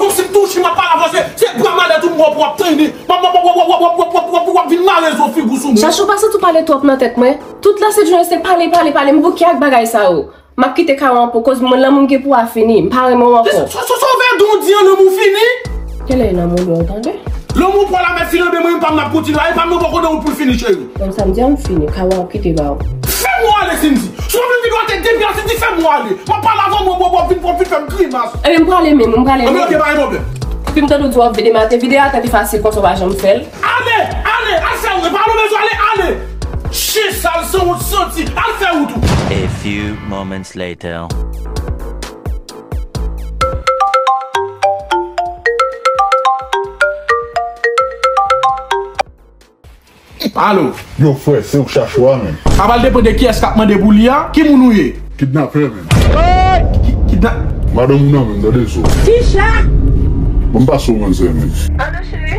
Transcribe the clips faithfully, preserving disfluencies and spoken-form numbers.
Kòmsi m touche, m ap pale avè w, se, se bra malèt ou m wè w ap trennen. W ap, w ap, w ap vin mare zo figi w sou mwen. Chache w pa santi w pale twòp nan tèt mwen. Tout lanset jounen se pale, pale, pale. M bouke ak bagay sa yo. M ap kite kay ou an pou koz mwen lanmou m gen pou w a fini. M pa renmen w ankò. Sa, sa, sa, sa w vle di w di an lanmou fini? Kilè lanmou dwe w tande? Lanmou pa w la mèt fini, men mwen m pa m ap kontinye. E pa m nan poko nan wout pou l fini, cheri. Menm sa m di an, m fini. Kay ou an ap kite ba w. Fè m ale, Cindy. Si w ap vin vide w atè depi a, Cindy, fè m ale. W ap pale avè mwen, w ap vin, w ap vin fè m grimas. Ebyen, m prale menm, m prale menm. Ok, pa gen pwoblèm. Depi m tande w di w ap vide m atè, vide atè pi fasil konsa w pa janm fè l. Ale, ale, al fè wout, pa w bezwen ale, ale. Chen sal, sanwont, santi, al fè wout ou. A few moments later. Alo. Yo, frè, se ou k chache a, menm. Sa pral depann de kiyès k ap mande pou li a. Ki moun ou ye? Kidnapè, menm. Ki, kidna- Madanm ou nan men m, tande zo. Kicha? Bon, m pase w, manzè, menm. Alo, cheri.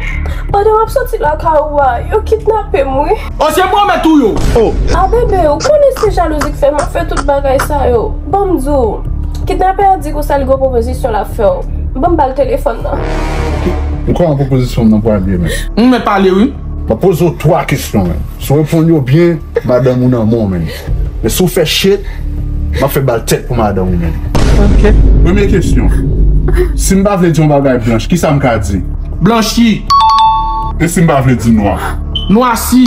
Pandan w ap soti lakay ou a, yo kidnape m, wi. O, se mwen mèt ou yo. O. A, bebe, ou konnen se jalouzi k fè m ap fè tout bagay sa yo. Ban m di w, kidnapè a di konsa li gon pwopozisyon l ap fè w. Ban m ba l telefòn nan. Ou konnen pwopozisyon m nan pral byen, menm. M mèt pale, wi. M ap poze w twa kesyon, menm. Si w reponn yo byen, madanm ou nan men w, menm. Men si w fè shit, m ap fè bal tèt pou madanm ou, menm. Ok. Premye kesyon. Si m pa vle di yon bagay blanch, kisa m ka di? Blanchi. E si m pa vle di nwa? Nwasi.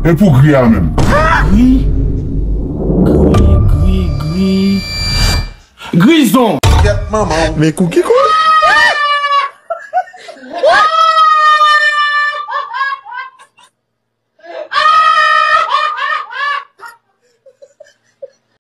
E pou gri a menm? Gri. Gri, gri, gri. Grizon. Kèt manman w. Men kou ki kou.